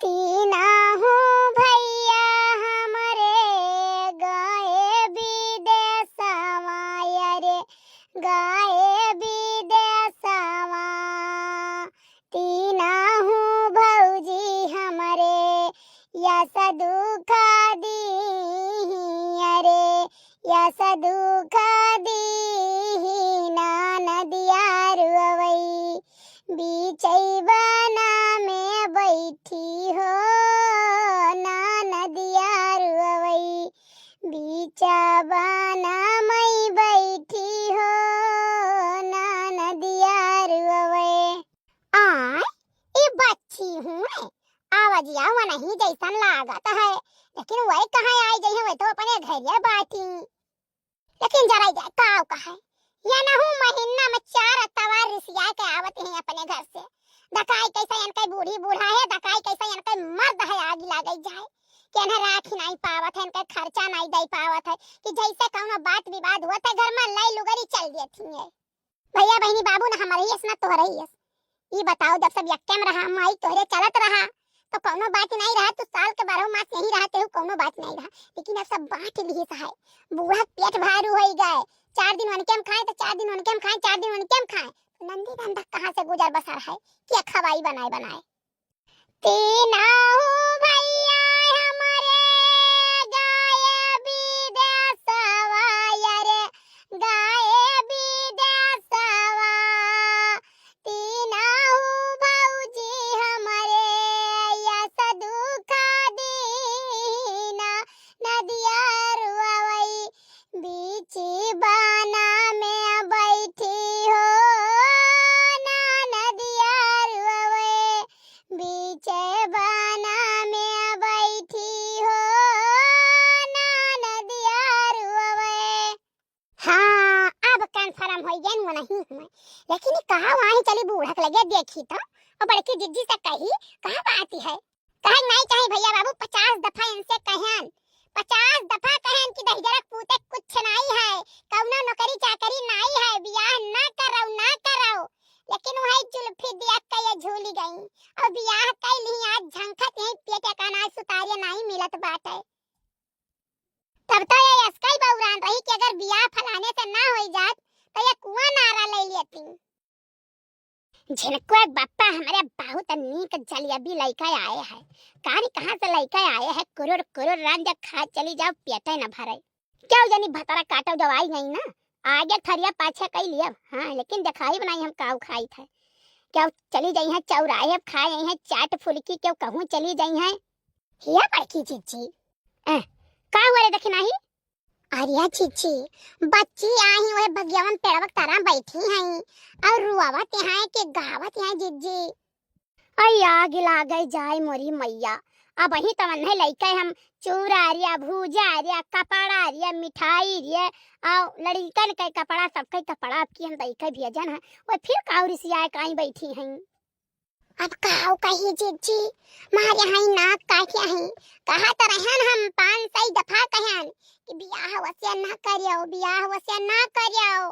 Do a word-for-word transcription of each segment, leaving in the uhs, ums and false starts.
तीनहु भइया हमरे गए बिदेसवा, अरे गए बिदेसवा। तीनहु भौजी हमरे यस दुख दीहीं, अरे यस दुख दीहीं, ननदिया रुअवइ। बीचइ बना में बैठी हो, ननदिया रुअवइ। बीच बना मइ बैठी हो, ननदिया रुअवइ। आय, ई बच्ची हुए, आवाजिया वनही जइसन लागत है, लेकिन वह कहाँ आइ गइ है, वह तो अपने घरिया बाटी। लेकिन जरा जा, काव कहे, यनहु महीना में चार अतवार रिसिया के आवत हैं अपने घर से। दकाई कइसे इनके बूढ़ी बूढ़ा है, दकाई कइसे इनके मर्द है, आगी लागइ जाए कि इन्हें राखी नाहीं पावत है, इनके खर्चा नाहीं दइ पावत है, कि जइसे कउनो बात विवाद होत है घर में, लइ लुगरी चल देती है। भइया बहिनी बाबू ना हमरे ही अस ना तोहरे ही अस। ई बताओ, जब सब यक्के में रहा, माई तोहरे चलत रहा, तो कउनो बात नाहीं रहा, तू साल के बारहो मास यहीं रहा, तेहू कउनो बात नाहीं रहा, लेकिन अब सब बाँट लिहिस है। बूढ़ा पेट भारू होइ गए, चार दिन उनके में खाए तो चार दिन उनके में खाए, चार दिन उनके में खाए, तो नंदी नंदा कहाँ से गुजर बसर है कि खवाई बनाए बनाए। तीनहु भइया हमरे गए बिदेसवा, अरे गए बिदेसवा। तीनहु भौजी हमरे यस दुख दीहीं, ननदिया रुअवइ। बीच बना में बैठी हो, ननदिया रुअवइ। बीच बना में बैठी हो, ननदिया रुअवइ। हाँ, अब confirm होइ गइन वनही हुए। लेकिन ई कहाँ वहीं चली बूढ़ा के लगे देखी तो, और बड़की जिज्जी से कही, कहाँ बात है? कहे नाहीं चाही भइया बाबू, पचास दफा इनसे कहन, पचास दफा कहन कि दहिजरक पूते कुछ नाहीं है, कउनो नौकरी चाकरी नाहीं है, बियाह ना करउ, ना करउ। लेकिन वही जुल्फी देख के ये झूली गई और बियाह कइ लिहीं। आज झंखत यहीं पेट का अनाज सुतारिया नाहीं मिलत बाटे। तब तो ये असकई बउरान रही कि अगर बियाह फलाने से ना होइ जात, तो ये कुआं नारा लइ लेती। झिनकुआ के बप्पा हमरे बहुत नीक जलेबी लइके आए हैं। कानी कहाँ से लइके आए हैं, कुरुर कुरुर रांझा खा चली जाओ, पेटे न भरे। क्यों जनी भतरा काटो, जब आइ गई ना, आगे थरिया पाछे कइ लिया। हाँ, लेकिन देखाई बनाई हम काऊ खाइत है। क्यों चली जाई हैं चौराहे खाए आई हैं चाट फुल्की, क्यों कहूँ चली जाई हैं। हिया बड़की जिज्जी। अ, का हुआ रे दखिनाही? अरे जिज्जी, बच्ची आही वह बगियावन पेड़वा के तरा बैठी हैं और रुआवत हैं कि गावत हैं जिज्जी। अई आग लागै जाए मोरी मइया, अबहीं तवन्हे लइके हम चूरा रिया, भूजा रिया, कपड़ा रिया, मिठाई रिया, और लड़िकन के कपड़ा, सबके कपड़ा अब की हम दइके भेजन है, वो फिर काऊ रिसियाए काई बैठी हैं। अब काऊ कही जिज्जी, मारे हई नाक काटे हई। कहा त रहन हम पाँच सौ दफा कहन कि बियाह वसिया ना करियो, बियाह वसिया ना करियो।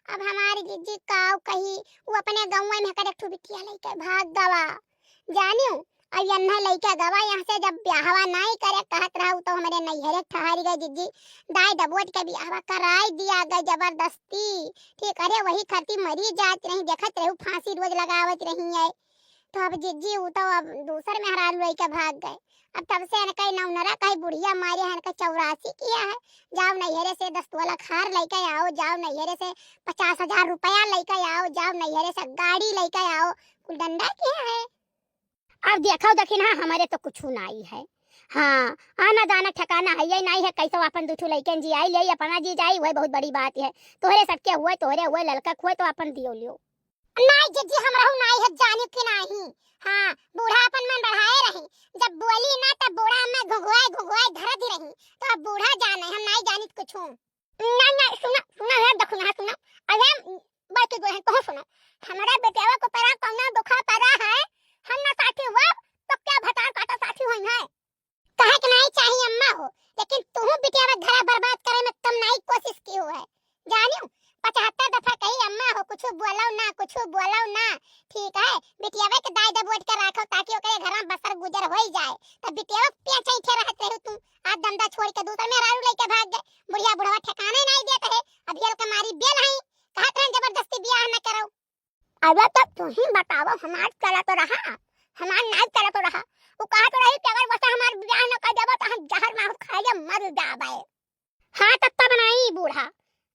अब हमारी जिज्जी काऊ कही, वो अपने गौवे में कर एक ठो बिटिया लइके भाग गवा। जानियो, अब यन्हा लइके गवा यहाँ से, जब बियाहवा नाई करे कहत रहा, उ तो हमरे नैहरे ठहरी गए जिज्जी। दाई दबोट के बियाहवा कराई दिया गए जबरदस्ती। ठीक, अरे वही खातिर मरी जात रही, देखत रहू फांसी रोज लगावत रही है। तो अब जिज्जी उ तो अब दूसर मेहरारू लइके भाग गए। अब तब से इनका नौनरा कहे बुढ़िया मारे हैं, इनका चौरासी किया है। जाओ नैहरे से दस तोला खार लइके आओ, जाओ नैहरे से पचास हजार रुपया लइके आओ, जाओ नैहरे से गाड़ी लइके आओ, कुल डंडा किया है। अब देखो दखिनहा, हमरे तो कुछ नाई है। हाँ, आना जाना ठिकाना है ये नाई है, कैसो अपन दुठू लइके जी आई ले, अपना जी जाई, वही बहुत बड़ी बात है। तोहरे सबके हुए, तोहरे हुए, ललका हुए तो अपन दियो लियो। नाई जिज्जी, हमरहू नाई है, जानी कि नाई। हाँ, बूढ़ा अपन मन बढ़ाए रही, जब बोली ना तब बूढ़ा हमें घुघुआए घुघुआए धरत ही रही, तो अब बूढ़ा जाने, हम नाई जानित कुछ। ना, ना, सुना, सुना है, देखो यहाँ सुना। अरे, बात के जो है, कहो सुना। हमारा बेटियावा को परा कौना दुखा परा है, हम ना साथी हुआ, तो क्या भतार काटा साथी हुई है? कहे के नाई चाहिए अम्मा हो, लेकिन तुहू बिटियावा घरा बर्बाद करे में तुम नाई कोशिश की हो है। जानियो, पचहत्तर दफा कही अम्मा हो, कुछ बोलो ना, कुछ बोलो ना। ठीक है, बिटियावा के दाई दबोट के रखो, ताकि वो जर होई जाए, तब बिटिया पेट ऐंठे रहत रहे तू। आज धंधा छोड़ के दूसर मेहरारू लइके भाग गए। बुढ़िया बुढ़वा ठिकाने नाहीं देत है। अब हेल के मारी बेल हई, कहत रहन जबरदस्ती बियाह न करो। अरे तब तू ही बतावा, हमार चलत रहा, हमार नाहीं चलत रहा। उ कहत रही कि अगर वैसे हमार बियाह न कर देबो तो हम जहर माहुर खाए मर जाबे। हाँ, त तब नाहीं बूढ़ा,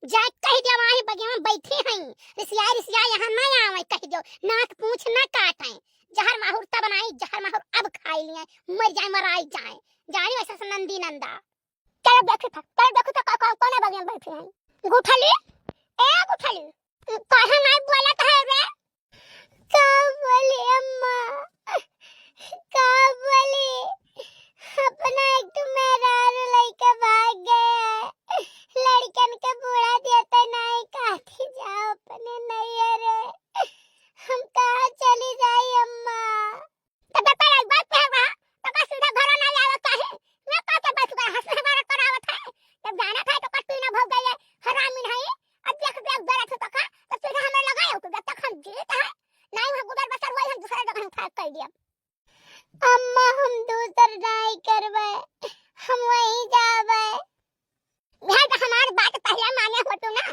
जाए कहि दियो, वहीं बगिया में बैठी हई, रिसियाई रिसियाई यहाँ न आवै, कहि दियो, नाक पूँछ न काटै, जहर माहुर तब नाहीं, जहर माहुर अब खाई लिया, मर जाए, मराई जाए, जानी वैसे से नंदी नंदा। चलो देखी था, चलो देखी था, कौ-, कौ-, कौने बगिया में बैठी हई? गुठली, ए गुठली, काहे नाहीं बोलत है रे? का बोली अम्मा, का बोली? अपना एक ठो मेहरारू लइके भाग गए। लड़कन के बूढ़ा देते नाहीं, काटी जाओ अपने नैहरे। हम कहाँ चली जाई अम्मा? तो बेटा, एक बात कहे बा, तो का सीधा घरों नाहीं आवे काहे? ना का के बस गए, हंस हमारा करावत है। जब जाना था तो कट्टी ना भोग गए, हरामी नहीं। अब देख, देख, डरत हो तो का? तो सीधा हमरा लगे हो, तो जब तक हम जीवित है, नाहीं वहाँ गुजर बसर होई, हम दूसरे जगह उठा कर दिया। अम्मा, हम दूसर नाहीं करबे, हम वहीं जाबे। वह तो हमार बात पहले माने होतू ना,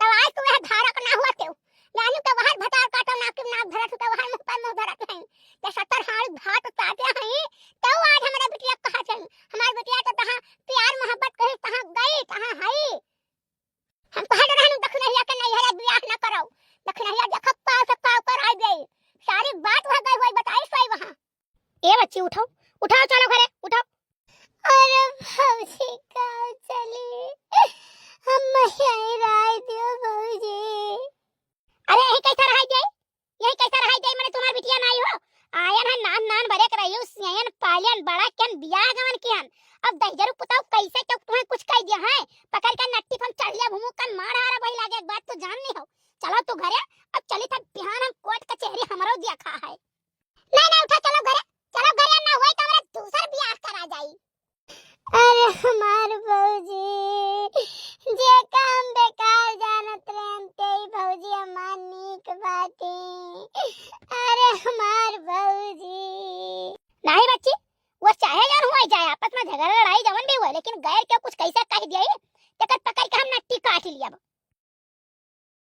तो आज तू वह धारक ना होतू। जानी तो वह भतार काटो ना कि ना धरत हो, तो वह मुँह पर मुँह धरत हैं। ये सत्तर हाल भात चाटे हैं, तो आज हमारा बिटिया कहा थे। हमार बिटिया तो तहाँ प्यार मोहब्बत कही, तहाँ गई, तहाँ हई। हम कहत रहन दखिनहिया के नैहरे बियाह न करो। दखिनहिया देखो पाव से पाव कराई दे। सारी बात वह गई हुई बताई सोई वहाँ। ए बच्ची उठो, उठो चलो घरे, उठो। अरे भौजी का चली, हम यहीं रह दियो भौजी। अरे यहीं कैसे रह जाए? यहीं कैसे रह जाए? मैंने तुम्हार बिटिया नाहीं हो, आयन है नान नान बरे के रही हो, सियन पालियन बड़ा कियन बियाह गवन कियन। अब दहिजरू पुताऊ कैसे क्यों तुम्हें कुछ कह दिया है? पकड़ के नट्टी फन चढ़िया भूमू कन मार हारा वही लागे, एक बात तो जान नहीं हो। चलो तू घरे, अब चली था बिहान हम कोर्ट कचहरी हमरो दिया खा है। नहीं, नहीं, उठा, चलो घरे, चलो घरे, ना होई तो हमरा दूसर बियाह करा जाई। अरे हमार भौजी, जे काम बेकार जानत रहन, ते ही भौजी हमार नीक बाटे। अरे हमार भौजी। नहीं बच्ची, वो चाहे जौन हुआ जाए, आपस में झगड़ा लड़ाई जवन भी हुआ, लेकिन गैर के कुछ कैसे कह दिया,